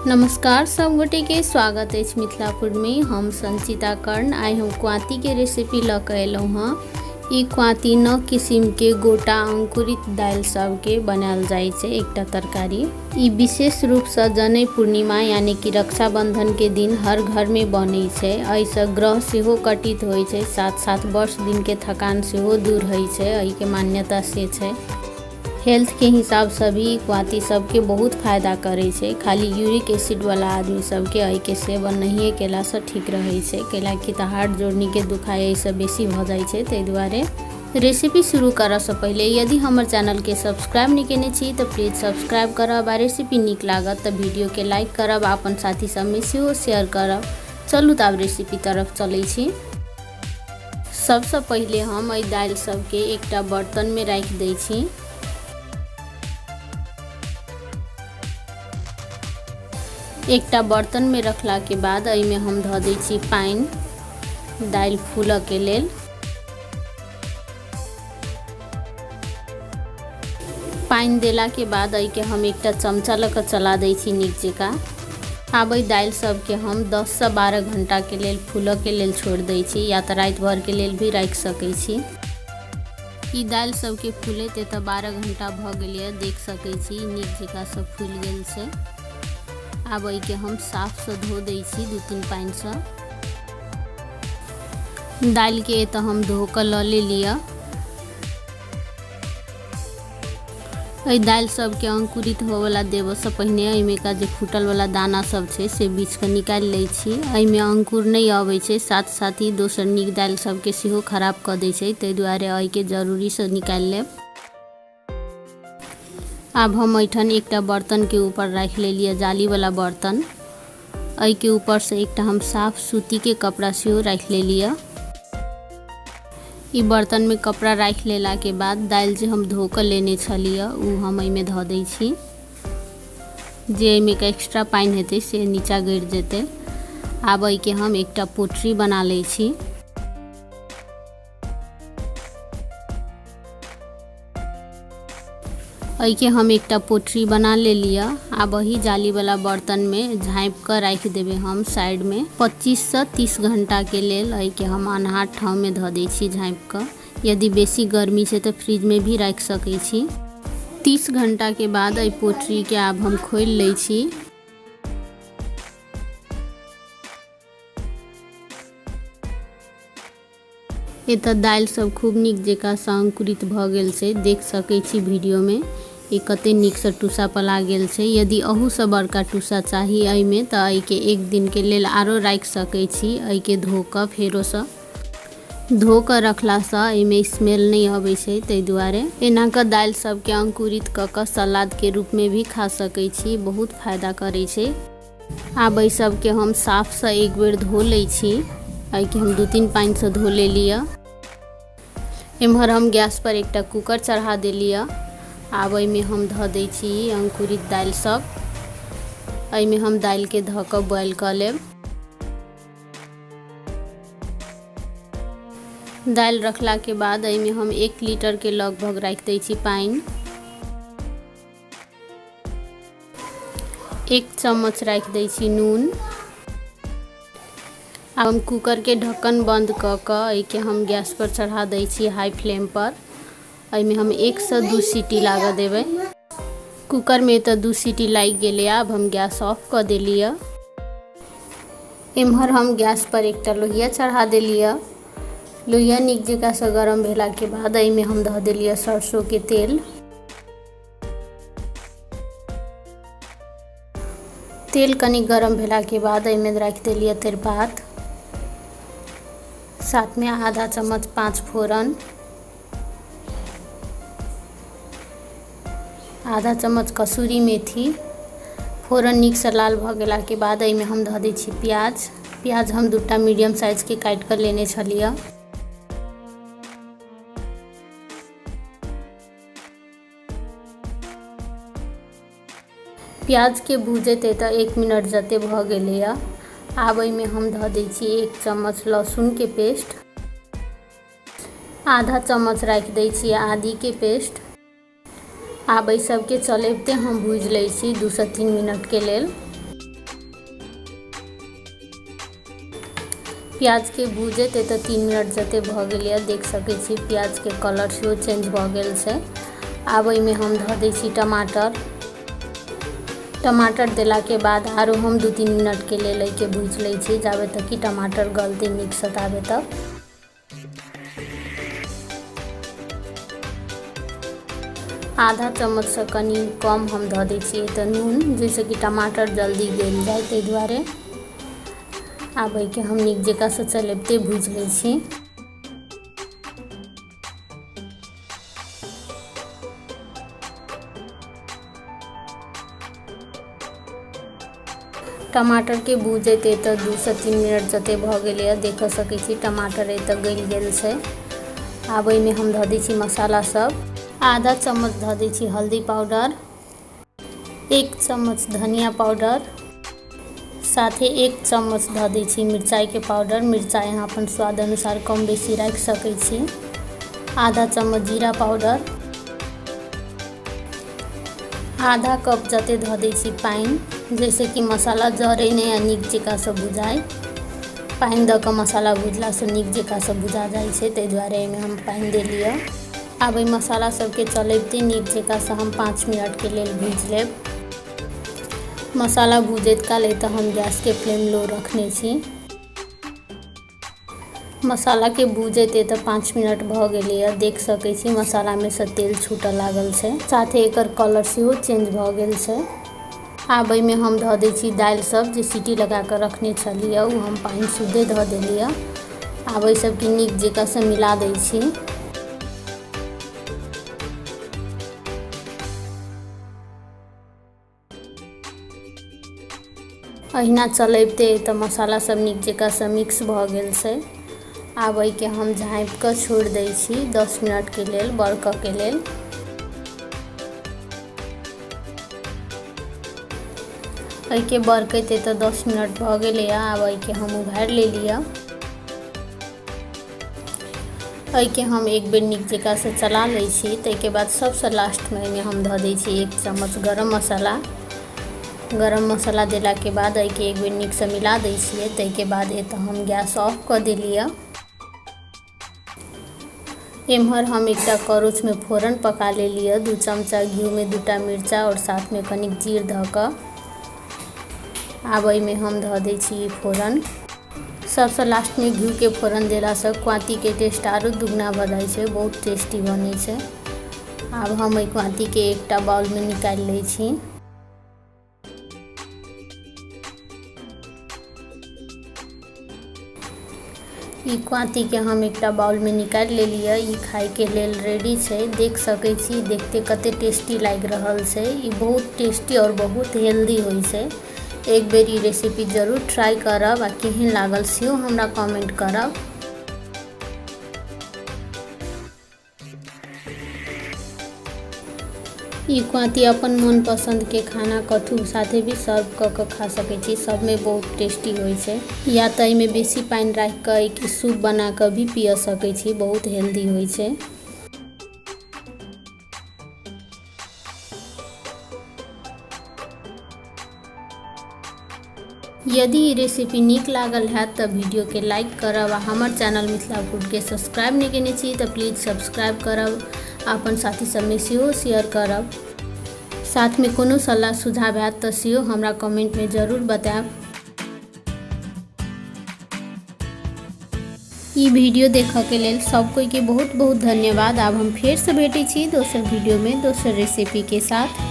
नमस्कार सब गोटे के स्वागत अछि मिथिला फूड में। हम संचिता कर्ण। आइ हम क्वाती के रेसिपी लऽ के अयलहुँ हँ। ई क्वाती 9 किसिम के गोटा अंकुरित दालि सब के बनायल जाइ छै एकटा तरकारी। ई विशेष रूप से जनई पूर्णिमा यानी कि रक्षाबंधन के दिन हर घर में बनै छै। एहिसँ ग्रह सेहो कटित होइ छै, साथ साथ वर्ष दिन के थकान सेहो दूर होइ छै। एहि के मान्यता से छै। हेल्थ के हिसाब से भी क्वाती सबके बहुत फायदा करै छै। खाली यूरिक एसिड वाला आदमी सबके एहिके सेवन नहिए केलासँ ठीक रहै छै, कैलाकि तऽ हार्ट जोड़नीके दुखाइ एहिसँ बेसी भऽ जाइ छै। ताहि दुआरे रेसिपी शुरू करऽसँ पहिले यदि हमर चैनलके सब्सक्राइब नहि केने छी तऽ प्लीज सब्सक्राइब करब, आ रेसिपी नीक लागत तऽ वीडियोके लाइक करब, आ अपन साथी सबमे सेहो शेयर करब। चलू तऽ आब रेसिपी तरफ चलै छी। सबसँ पहिले हम एहि दालि सबके एकटा बर्तनमे राखि दै छी। एकटा बर्तनमे रखलाके बाद एहिमे हम धऽ दै छी पानि दालि फूलऽके लेल। पानि देलाके बाद एहिके हम एकटा चमचा लऽ कऽ चला दै छी नीक जकाँ। आब एहि दालि सबके हम 10 से 12 घंटाके लेल फूलऽके लेल छोड़ि दै छी, या तऽ राति भरके लेल भी राखि सकै छी। ई दालि सबके फूलैत एतऽ 12 घंटा भऽ गेलैए, देख सकै छी नीक जकाँ सब फूलि गेल छै। आब एहिके हम साफसँ धो दै छी 2-3 पानिसँ। दालिके एतऽ हम धो कऽ लऽ लेलियै। एहि दालि सबके अंकुरित होवला देबऽसँ पहिने एहिमे का जे फूटलवला दाना सब छै से बीछिकऽ निकालि लै छी। एहिमे अंकुर नहि अबै छै, साथ साथ ही दोसर नीक दालि सबके सेहो खराब कऽ दै छै, ताहि दुआरे एहिके जरूरीसँ निकालि लेब। आब हम एहिठाम एकटा बर्तनके ऊपर राखि लेलियै जालीवला बर्तन। एहिके ऊपरसँ एकटा हम साफ सूतीके कपड़ा सेहो राखि लेलियै। ई बर्तनमे कपड़ा राखि लेलाके बाद दालि जे हम धो कऽ लेने छलियै ओ हम एहिमे धऽ दै छी। जे एहिमे के एक्स्ट्रा पानि हेतै से नीचा गड़ि जेतै। आब एहिके हम एकटा पोटरी बना लै छी। एहिके हम एकटा पोटरी बना लेलियै। आब एहि जालीवला बर्तनमे झाँपि कऽ राखि देबै हम साइडमे 25 से 30 घंटाके लेल। एहिके हम अन्हार ठाँवमे धऽ दै छी झाँपि कऽ। यदि बेसी गर्मी छै तऽ फ्रिजमे भी राखि सकै छी। 30 घंटाके बाद एहि पोटरीके आब हम खोलि लै छी। एतऽ दालि सब खूब नीक जकाँसँ अंकुरित भऽ गेल छै, देख सकै छी वीडियोमे ई कते नीकसँ टूसा पला गेल छै। यदि अहूसँ बड़का टूसा चाही एहिमे तऽ एहिके एक दिनके लेल आरो राखि सकै छी। एहिके धो कऽ फेरोसँ धो कऽ रखलासँ एहिमे स्मेल नहि अबै छै, ताहि दुआरे एना कऽ दालि सबके अंकुरित कऽ कऽ सलादके रूपमे भी खा सकै छी, बहुत फायदा करै छै। आब एहि सबके हम साफसँ एक बेर धो लै छी। एहिके हम 2-3 पानिसँ धो लेलियै। एम्हर हम गैस पर एकटा कुकर चढ़ा देलियै। आब एहिमे हम धऽ दै छी अंकुरित दालि सब। एहिमे हम दालिके धऽ कऽ बॉयल कऽ लेब। दालि रखलाके बाद एहिमे हम 1 लीटरके लगभग राखि दै छी पानि। 1 चम्मच राखि दै छी नून। आब हम कुकरके ढक्कन बंद कऽ कऽ एहिके हम गैस पर चढ़ा दै छी हाई फ्लेम पर। एहिमे हम 1 से 2 सीटी लागऽ देबै। कुकरमे तऽ 2 सीटी लागि गेलै। आब हम गैस ऑफ कऽ देलियै। एम्हर हम गैस पर एकटा लोहिया चढ़ा देलियै। लोहिया नीक जकाँसँ गरम भेलाके बाद एहिमे हम धऽ देलियै सरसोके तेल। तेल कनि गरम भेलाके बाद एहिमे राखि देलियै तेजपात, साथमे आधा चम्मच 5 फोरन, आधा चम्मच कसूरी मेथी। फोरन नीकसँ लाल भऽ गेलाके बाद एहिमे हम धऽ दै छी प्याज। प्याज हम 2टा मीडियम साइजके काटि कऽ लेने छलियै। प्याजके भूजैत एतऽ 1 मिनट जते भऽ गेलैए। आब एहिमे हम धऽ दै छी 1 चम्मच लहसुनके पेस्ट, आधा चम्मच राखि दै छी आदीके पेस्ट। आब एहि सबके चलबिते हम भूजि लै छी 2 से 3 मिनटके लेल। प्याजके भूजैत एतऽ 3 मिनट जते भऽ गेल यऽ। देख सकै छी प्याजके कलर सेहो चेंज भऽ गेल छै। आब एहिमे हम धऽ दै छी टमाटर। टमाटर देलाके बाद आरो हम 2-3 मिनटके लेल एहिके भूजि लै छी, जाबे तक कि टमाटर गलतै नीकसँ ताबे तक। आधा चम्मचसँ कनि कम हम धऽ दै छियै तऽ नून, जाहिसँ कि टमाटर जल्दी गलि जाय, ताहि दुआरे। आब एहिके हम नीक जकाँसँ चलबिते भूजि लै छी। टमाटरके भूजैत एतऽ 2 से 3 मिनट जते भऽ गेलैए। देख सकै छी टमाटर एतऽ गलि गेल छै। आब एहिमे हम धऽ दै छी मसाला सब। आधा चम्मच धऽ दै छी हल्दी पाउडर, 1 चम्मच धनिया पाउडर, साथे 1 चम्मच धऽ दै छी मिरचाइके पाउडर। मिरचाइ अहाँ अपन स्वाद अनुसार कम बेसी राखि सकै छी। आधा चम्मच जीरा पाउडर, आधा कप जते धऽ दै छी पानि, जाहिसँ कि मसाला जरै नहि आ नीक जकाँसँ भुजाइ। पानि दऽ कऽ मसाला भुजलासँ नीक जकाँसँ भुजा जाइ छै, ताहि दुआरे एहिमे हम पानि देलियै। आब एहि मसाला सबके चलबिते नीक जकाँसँ हम 5 मिनटके लेल भूजि लेब। मसाला भूजैत काल एतऽ हम गैसके फ्लेम लो रखने छी। मसालाके भूजैत एतऽ 5 मिनट भऽ गेलैए। देख सकै छी मसालामे सँ तेल छूटऽ लागल छै, साथे एकर कलर सेहो चेंज भऽ गेल छै। आब एहिमे हम धऽ दै छी दालि सब जे सीटी लगा कऽ रखने छलियै, ओ हम पानि सुद्धे धऽ देलियै। आब एहि सबके नीक जकाँसँ मिला दै छी। अहिना चलबिते तऽ मसाला सब नीक जकाँसँ मिक्स भऽ गेल छै। आब एहिके हम झाँपि कऽ छोड़ि दै छी 10 मिनटके लेल बरकऽके लेल। एहिके बरकैत तऽ 10 मिनट भऽ गेलैए। आब एहिके हम उघारि लेलियै। एहिके हम एक बेर नीक जकाँसँ चला लै छी। ताहिके बाद सबसँ लास्टमे एहिमे हम धऽ दै छी 1 चम्मच गरम मसाला। गरम मसाला देलाके बाद एहिके एक बेर नीकसँ मिला दै छियै। ताहिके बाद एतऽ हम गैस ऑफ कऽ देलियै। एम्हर हम एकटा करछुमे फोरन पका लेलियै, 2 चमचा घीमे 2टा मिर्चा आओर साथमे कनिक जीर धऽ कऽ। आब एहिमे हम धऽ दै छी फोरन। सबसँ लास्टमे घीके फोरन देलासँ क्वातीके टेस्ट आरो दुगना भऽ जाइ छै, बहुत टेस्टी बनै छै। आब हम एहि क्वातीके एकटा बाउलमे निकालि लै छी। ई क्वातीके हम एकटा बाउलमे निकालि लेलियै। ई खाइके लेल रेडी छै। देख सकै छी देखते कते टेस्टी लागि रहल छै। ई बहुत टेस्टी आओर बहुत हेल्दी होइ छै। एक बेर ई रेसिपी जरूर ट्राई करब आ केहन लागल सेहो हमरा कमेंट करब। ई क्वाती अपन मन पसंद के खाना कथू साथे भी सर्व कऽ कऽ खा सकै छी। सबमे बहुत टेस्टी होइ छै। या तऽ एहिमे बेसी पानि राखि कऽ एहिके सूप बना कऽ भी पिय सकै छी, बहुत हेल्दी होइ छै। यदि ई रेसिपी नीक लागल हैत तऽ वीडियोके लाइक करब आ हमर चैनल मिथिला फूडके सब्सक्राइब नहि केने छी तऽ प्लीज सब्सक्राइब करब आ अपन साथी सबमे सेहो शेयर करब। साथमे कोनो सलाह सुझाव हैत तऽ सेहो हमरा कमेंटमे जरूर बतायब। ई वीडियो देखऽके लेल सब कोइके बहुत बहुत धन्यवाद। आब हम फेरसँ भेटै छी दोसर वीडियोमे दोसर रेसिपीके साथ।